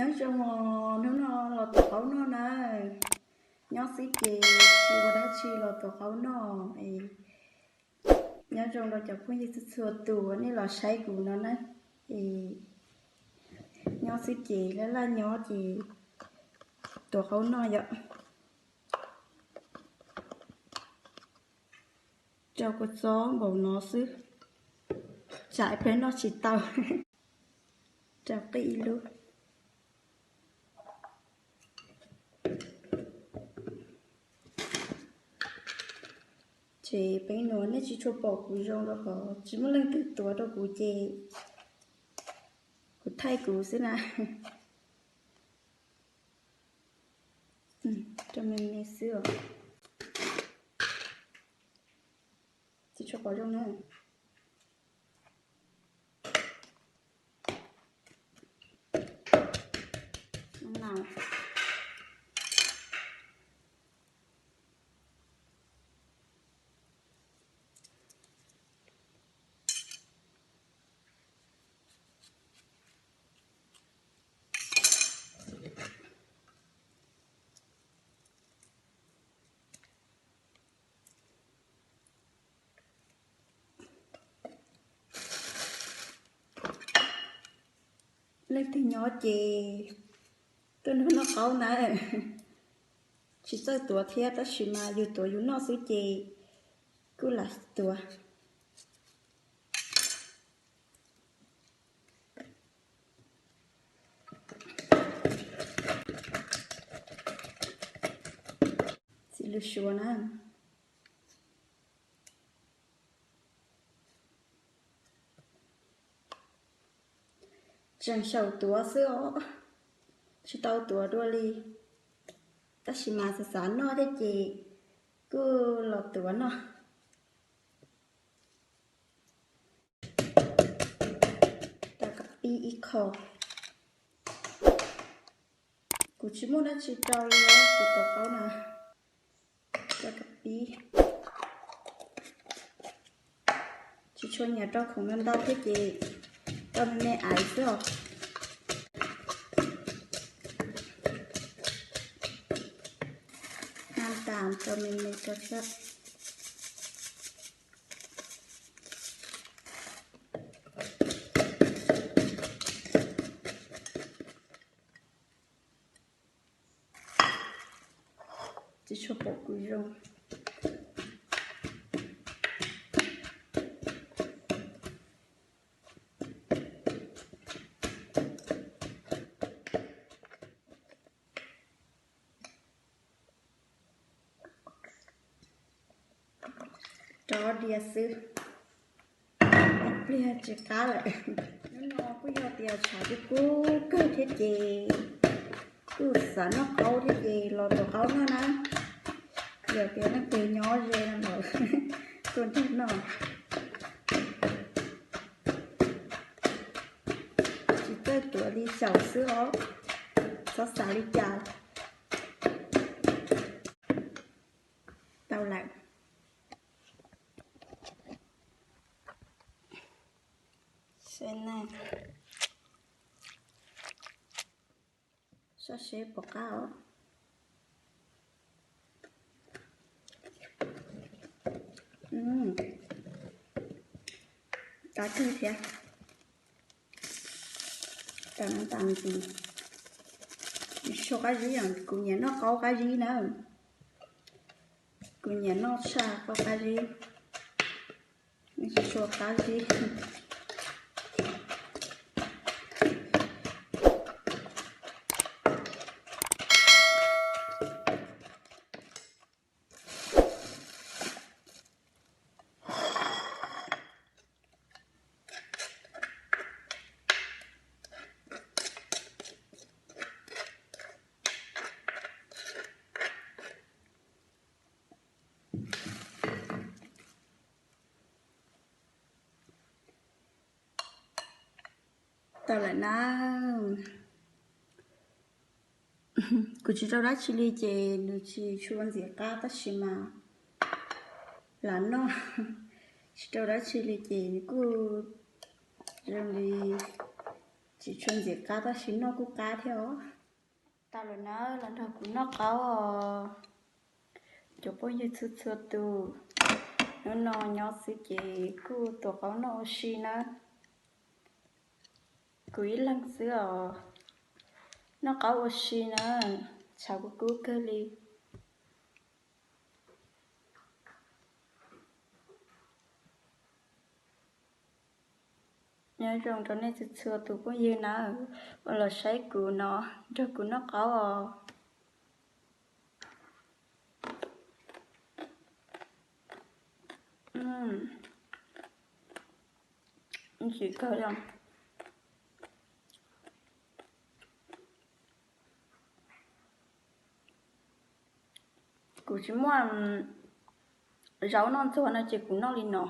Nyob zoo os, hnub no los tuav qaub noj na. Nyob xwb ces tsis ua dab tsi los tuav qaub noj es. Nyob zoo rau cov phooj ywg txhua txhua tus uas nej los saib kuv no na. Es nyob xwb ces laj laj nyob ces tuav qaub noj yom. Rau kua txob npaum no xwb, tsam ib pliag noj tsis tau. Rau qij ib lub. Ces peb nuav nej tsis tshua pom kuv zoo rau qhov tsis muaj leej twg tuav rau kuv ces kuv thaij kuv xwb na. Rau me me xwb os. Tsis tshua pom zoo na. Leej twg nyob ces tuaj nrog noj qaub na. Tsis txawj tuav thiab tab sis mas yus tuav yus noj xwb ces kuj lam tuav. Txiv lws suav na. Tseem xyaum tuav xwb os, tsis tau tuav dua li. Tab sis mas xav xav noj thiab ces kuj los tuav noj. Rau kab pib ib qho. Kuv tsis muaj dab tsi rau li os, kuv tuav qaub na. Rau kab pib. Tsis tshua nyiam rau khoom ntau ntau thiab ces rau me me aiv xwb os. Nab tas rau me me rau xwb. Tsis tshua pom kuv zoo. Rov diav xwb, ib pliag tsis qab lawm. Hnub no kuj yog tias tshav kub kub kawg thiab ces kuj xav noj qaub thiab ces los tuav qaub noj na. Yog tias leej twg nyob ze no los tuaj nrog noj. Tsis txawj tuav li xyaum xwb os, txhob xav li cas. Tau lawm. Seb na, sab seb puas qab os. Qab kawg thiab. Tau no tas ntxiv. Tsis tshua qab zib os, kuv nyiam noj qaub qab zib na. Kuv nyiam noj tshaj qaub qab zib. Tsis tshua qab zib. Tau lawm na. Kuv tsis rau dab tsi li ces nws tsis tshua ntxim qab tab sis mas lam noj. Tsis rau dab tsi li ces nws kuj zoo li Tsis tshua ntxim qab tab sis noj kuj qab thiab os. Tau lawm na, los nrog kuv noj qaub os. Cov phooj ywg txhua txhua tus, hnub no nyob xwb ces kuj tuav qaub noj ua si na. Kuv ib leeg xwb os, noj qaub ua si na, tshav kub kub kawg li. Nyob zoo rau nej txhua txhua tus phooj ywg na, uas los saib kuv no, nrog kuv noj qaub os. Ntxim kawg li. Kuv tsis muaj zaub noj ntxuag no ces kuv noj li no.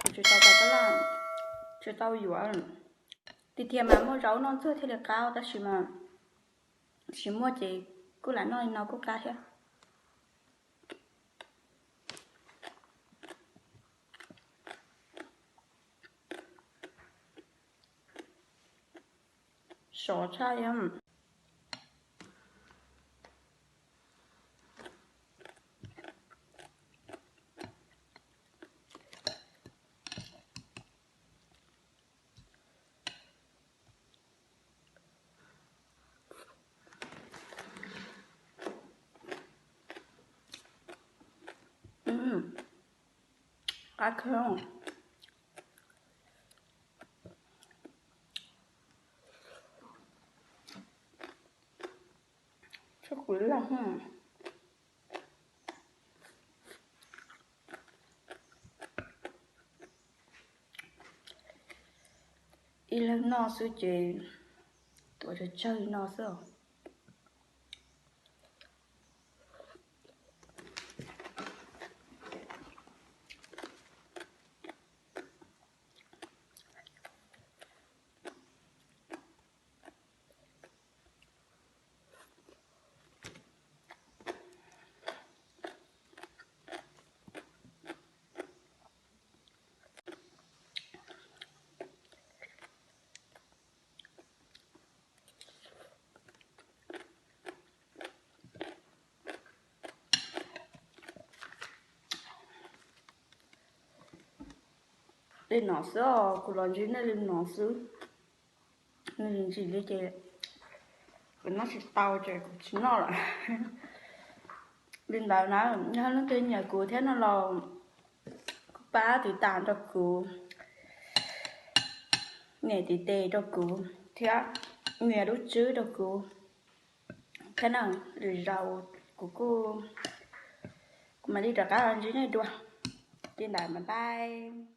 Kuv tsis tau tab laj, tsis tau yuav. Tiag tiag mas muaj zaub noj ntxuag thiaj li qab tab sis mas tsis muaj ces kuj lam noj li no kuj qab thiab. Sov tshaj li. Qab kawg. Txhob kuv lag. Ib leeg noj xwb ces tuav tsawg tsawg li no xwb os. Li no xwb os, kuv los ntsib nej li no xwb. Nws ntsim li ces kuv noj tsis tau ces kuv tsis noj lawm. Li ntawd na, yog leej twg nyiam kuv thiab no los kuj pab tiv tam rau kuv, nias tiv tes rau kuv thiab nias lub tswb rau kuv thiab na. Lwm zaus kuv kuj, kuv mam li rov qab los ntsib nej dua. Li ntawd mas bye.